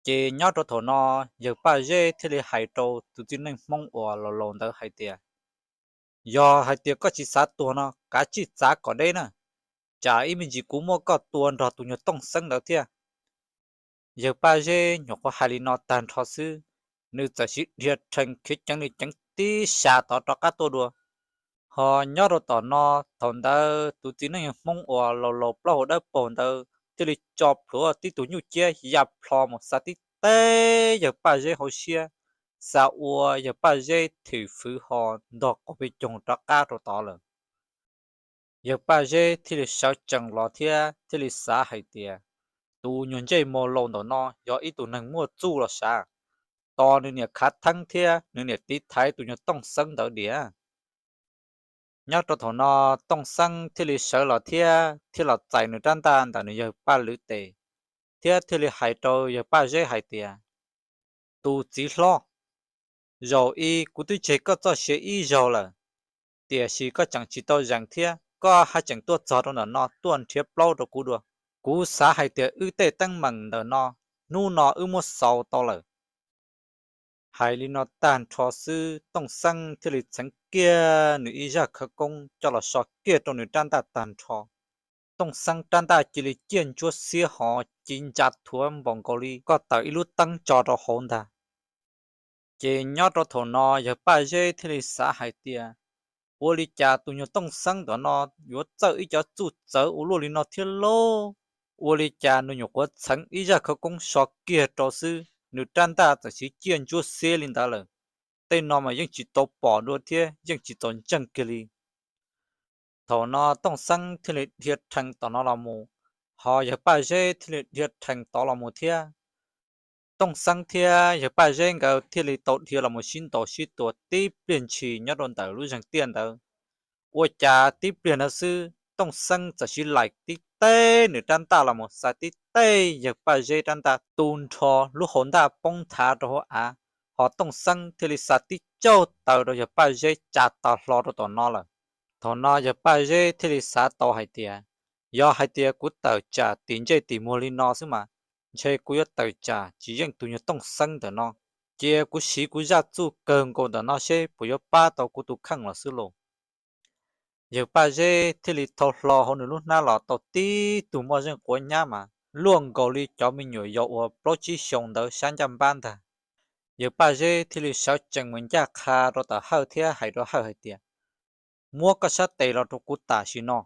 Ces nyob rau thaum no, yawg Paj Zeb thiaj li hais rau tus txiv neej Hmoob uas laus laus ntawd hais tias, Yog hais tias koj tsis xav tuag no, kav tsij txav kom deb na, tsam ib me ntsis kuv muab koj tua nrog tus nyuag Tooj Xeeb ntawd thiab. Yawg Paj Zeb nyuam qhuav hais li no tag nrho xwb, nws txawm siv dhia rhees khiav ceev li ceev tib sa tod rov qab tuaj dua. Ho nyob rau tom no, thaum ntawd tus txiv neej Hmoob uas laus laus plaub hau dawb paug ntawd thiaj li tso plhuav tib tug nyuj ciab ya plho mus xa tib teb yawg Paj Zeb hauv siab, xa ua yawg Paj Zeb thim fwv ho ntog quas pes coog rov qab rau tod lawm. Yawg Paj Zeb thiaj li sawv tsees los thiab thiaj li xav hais tias, tus nyuag ntsej muag laus ntawm no yog ib tug neeg muaj txuj los sav. Tos nws niam khav theeb thiab nws niam tiv thaiv tus nyuag Tooj Xeeb ntawd diam. Nyob rau thaum no Tooj Xeeb thiaj li sawv los thiab thiaj los txais nws rab ntaj ntawm nws yawg Paj Lwm tes, thiab thiaj li hais rau yawg Paj Zeb hais tias, tus txiv hlob, zaum i kuv twb tseg koj txoj sia ib zaug lawm, tiam sis koj tseem tsis tau zees thiab koj haj tseem tuaj txog rau ntawm no tuaj nrhiav plaub rau kuv dua. Kuv xav hais tias wb tej teeb meem ntawm no hnub no wb muab xaus tau lawm. Hais li no tag nrho xwb Tooj Xeeb thiaj li txheev kiag nws ib zaj khawv koob coj los so kiag rau nws rab ntaj tag nrho. Tooj Xeeb rab ntaj cia li ciaj ntsuab xiab ho ci ntsa thuav npaum nkaus li koj taws ib lub teeb tso rau hauv ntag. Ces nyob rau thaum no yawg Paj Zeb thiaj li xav hais tias, ua li cas tus nyuag Tooj Xeeb ntawm no yuav txawj ib cov txuj txawv ua luaj li no thiab lauj? Ua li cas nws nyuam qhuav txheev ib zaj khawv koob so kiag rau xwb nws rab ntaj txawm sis ciaj ntsuab xiab li ntawd lawm? Tej no mas yeej tsis tau pom dua thiab yeej tsis txaus ntseeg kiag li. Thaum no Tooj Xeeb thiaj li dhia rhees tom no los mus, ho yawg Paj Zeb thiaj li dhia rhees tod los mus thiab. Tooj Xeeb thiab yawg Paj Zeb nkawd thiaj li tau dhia los mus sib ntaus sib tua tib pliag ntshis nyob rau ntawm lub zeeg tiaj ntawd. Ua cas tib pliag ntawd xwb Tooj Xeeb txawm sis laim tib teb nws rab ntaj los mus xa tib teb yawg Paj Zeb rab ntaj tu nrho lub hau ntaj poob nthav rau hauv av, ho Tooj Xeeb thiaj li xa tib caug taws rau yawg Paj Zeb tsa tas hlo rau tom no lawm. Thaum no yawg Paj Zeb thiaj li xav tau hais tias, yog hais tias kuv tawm tsam tim ntsej tim muag li no xwb mas, ntshe kuv yuav tawm tsam tsis yeej tus nyuag Tooj Xeeb ntawm no. Cia kuv siv kuv zaj txuj kawg nkaus ntawm no seb puas yuav pab tau kuv tus kheej los xwb lauj. Yawg Paj Zeb thiaj li thau hlo hauv nws lub hnab los tau tib tug moj zeej quav nyab mas luaj nkaus li cov me nyuam yaus uas plaub tsib xyoos ntawd sab ncaj npab ntag. Yawg Paj Zeb thiaj li sawv tsees mus ncaj qha rau tom Hawj thiab hais rau Hawj hais tias, muab koj sab tes los rau kuv tam sim no.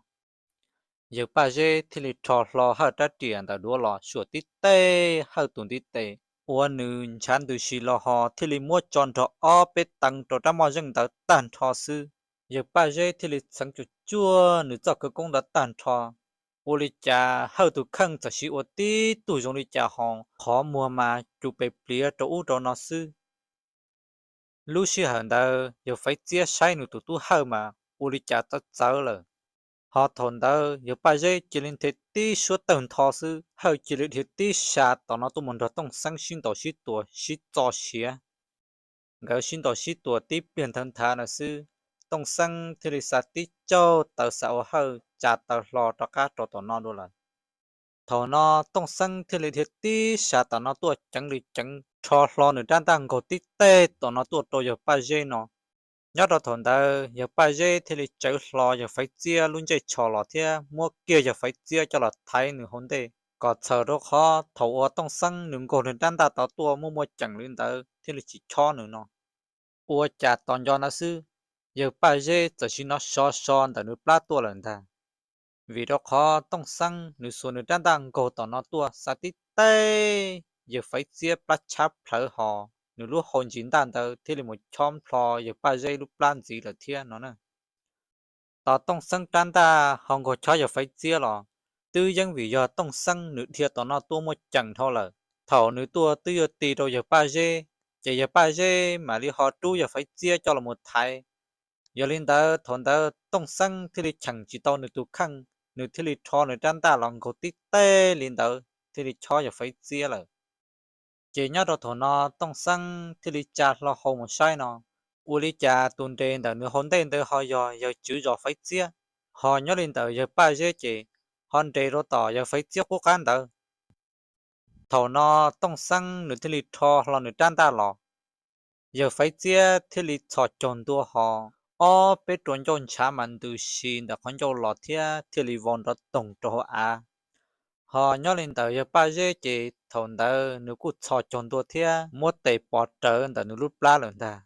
Yawg Paj Zeb thiaj li rho hlo Hawj rab riam ntawm duav los suam tib teb Hawj tus ntiv tes, ua nws ntshav ntws si los ho thiaj li muab tso nrog ob peb teev rau rab moj zeej ntawd tag nrho xwb. Yawg Paj Zeb thiaj li txheev cuag tsuag nws txoj khawv koob ntawd tag nrho. Ua li cas Hawj tus kheej txawm sis ua tib tug zoo li cas ho qhov muag mas cus pes pliav rau ub rau no xwb. Lub sij hawm ntawd yawg Faiv Txiab saib nws tus tub Hawj mas ua li cas txawv txawv lawm. Ho thaum ntawd yawg Paj Zeb cia li nthe tib suab tawg ntho xwb, Hawj cia li dhia tib sa tom no tuaj mus nrog Tooj Xeeb sib ntaus sib tua sib txo siav. Nkawd sib ntaus sib tua tib pliag nthawv nthav ntawd xwb, Tooj Xeeb thiaj li xa tib caug taws xav ua Hawj tsa taws hlo rov qab rau tom no dua lawm. Thaum no Tooj Xeeb thiaj li dhia tib sa tom no tuaj ceev li ceev rho hlo nws rab ntaj nkaug tib teg tom no tuaj rau yawg Paj Zeb no. Nyob rau thaum ntawd yawg Paj Zeb thiaj li tsawv hlo yawg Faiv Txiab lub ntsej tsho los thiab muab kiag yawg Faiv Txiab coj los thaiv nws hauv ntej, kom txhawm rau qhov thaum uas Tooj Xeeb nws nkaug nws rab ntaj tod tuaj muaj muaj ceem li ntawd thiaj li tsis chob nws no. Ua cas tos nco ntawd xwb, yawg Paj Zeb txawm sim no so so ntawm nws plab tuaj lawm ntag. Vim rau qhov Tooj Xeeb nws xuas nws rab ntaj nkaug tom no tuaj xa tib teg, yawg Faiv Txiab plab tshab plhawv ho nws lub hau ntsis ntaj ntawd thiaj li mus chob nplho yawg Paj Zeb lub plab ntxiv lawm thiab no na. Tos Tooj Xeeb rab ntaj ho nkaug chob yawg Faiv Txiab los twb yeej vim yog Tooj Xeeb nws dhia tom no tuaj muaj ceem dhau lawm. Thaum nws tuaj twb yuav ti rau yawg Paj Zeb, ces yawg Paj Zeb mam li ho rub yawg Faiv Txiab coj los mus thaiv. Yog li ntawd thaum ntawd Tooj Xeeb thiaj li cheem tsis tau nws tus kheej, nws thiaj li rho nws rab ntaj los nkaug tib teg li ntawd thiaj li chob yawg Faiv Txiab lawm. Ces nyob rau thaum no Tooj Xeeb thiaj li tsa hlo hau mus saib no, ua li cas tus nres ntawm nws hauv ntej ntawd ho yog yawg tswv zos Faiv Txiab, ho nyob li ntawm yawg Paj Zeb ces ho nres rau tom yawg Faiv Txiab qub qab ntawd. Thaum no Tooj Xeeb nws thiaj li rho hlo nws rab ntaj los, yawg Faiv Txiab thiaj li txhos caug ntua ho ob peb rua ncauj ntshav mas ntws si ntawm qhov ncauj los thiab thiaj li vau nrov toog rau hauv av. Ho nyob li ntawm yawg Paj Zeb ces thaum ntawd nws kuj txhos caug ntua thiab muab tes pov rawv ntawm nws lub plab lawm ntag,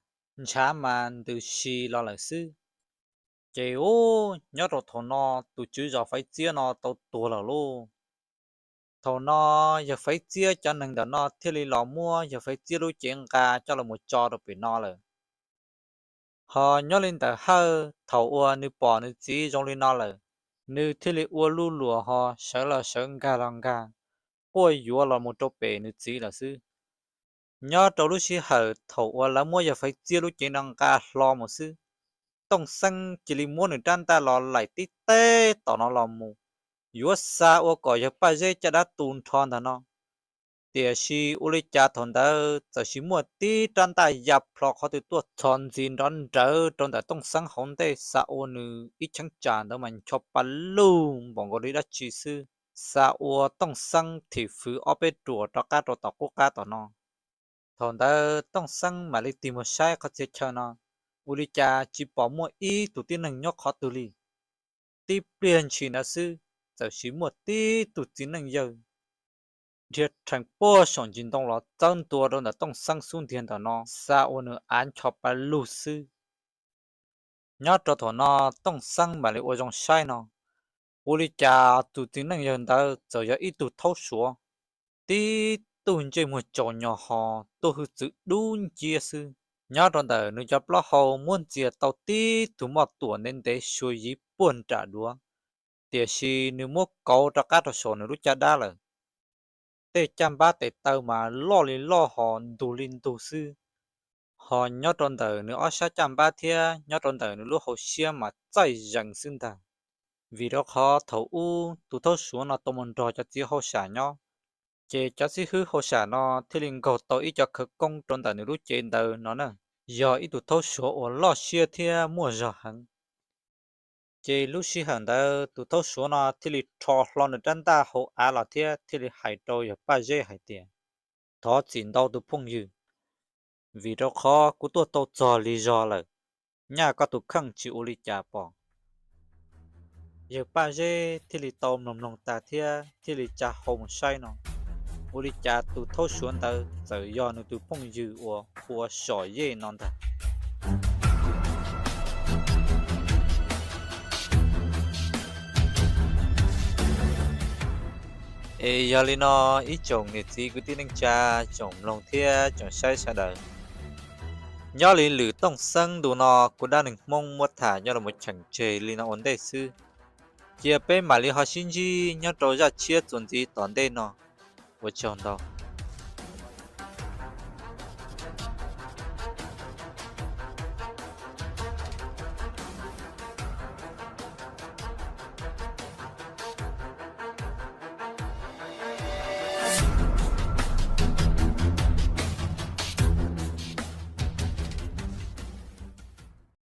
ntshav mas ntws si los lawm xwb. Ces ub, nyob rau thaum no tus tswv zos Faiv Txiab no tau tuag lawm lauj. Thaum no yawg Faiv Txiab cov neeg ntawm no thiaj li los muab yawg Faiv Txiab lub cev nqa coj los mus tso rau pem no lawm. Ho nyob li ntawm Hawj, thaum uas nws pom nws txiv zoo li no lawm, nws thiaj li ua luj luas ho sawv los sawv nkag los nkag, quaj yuav los mus rau pem nws txiv lawm xwb. Nyob rau lub sij hawm thaum uas lawv muab yawg Faiv Txiab lub cev no nqa hlo mus xwb, Tooj Xeeb cia li muab nws rab ntaj los laim tib teb tom no los mus, yuav xa ua kom yawg Paj Zeb caj dab tu nrho ntag no. Tiam sis ua li cas thaum ntawd txawm sis muaj tib rab ntaj ya plho qhov twg tuaj txhos ntxiv nrov nrawv rau ntawm Tooj Xeeb hauv ntej, xa ua nws ib cheeb tsam ntawd mas ncho pa lug npaum nkaus li dab tsi xwb, xa ua Tooj Xeeb thim fwv ob peb ruam rov qab rau tom qub qab tom no. Thaum ntawd Tooj Xeeb mam li tig mus saib qhov txhia chaw no, ua li cas tsis pom muaj ib tug tib neeg nyob qhov twg li. Tib pliag ntshis ntawd xwb, txawm sis muaj tib tug txiv neej yawg dhia rhees puag saum ntsis ntoo los txawb ntua rau ntawm Tooj Xeeb xub ntiag ntawm no, xa ua nws av ncho pa lug xwb. Nyob rau thaum no Tooj Xeeb mam li ua zoo saib no, ua li cas tus txiv neej yawg ntawd txawm yog ib tug thaub suav, tib tug ntsej muag tsaus nyos ho tuaj hwj txwv dub nciab xwb. Nyob rau ntawm nws cov plaub hau muab ntxias tau tib tug moj tuam ntev ntev xyuas yiv puag nram duav, tiam sis nws muab kauv rov qab rau saum nws lub caj dab lawm. Tej caj npab tes taw mas loj li loj ho ntug li ntug xwb. Ho nyob rau ntawm nws ob sab caj npab thiab nyob rau ntawm nws lub hauv siab mas txaij zees xwb ntag. Vim rau qhov thaum ub tus thaub suav no tau mus nrog cov txiv hauj sam nyob, ces cov xib hwb hauj sam no thiaj li nkaug tau ib co khawv koob rau ntawm nws lub cev ntawd no na. Yog ib tug thaub suav uas loj siab thiab muaj zog heev. Ces lub sij hawm ntawd tus thaub suav no thiaj li rho hlo nws rab ntaj hauv av los thiab thiaj li hais rau yawg Paj Zeb hais tias, thov txim ntau tus phooj ywg, vim rau qhov kuv tuaj tau txog lig zog lawm, nyaj koj tus kheej tsis ua li cas pom. Yawg Paj Zeb thiaj li tau mloog mloog tas thiab thiaj li tsa hau mus saib no, ua li cas tus thaub suav ntawd txawm yog nws tus phooj ywg uas hu ua Som Yej no ntag. Es yog li no, ib tsoom niam txiv kwv tij neej tsa, tsoom mloog thiab tsoom saib sawv daws, nyob li lwm Tooj Xeeb ntu no kuv dab neeg Hmoob muab tham nyob los cheem tseg li no ua ntej xwb. Cia peb mam li ho sib ntsib nyob rau zaj tshiab txuas ntxiv tom ntej no. Ua tsaug ntau.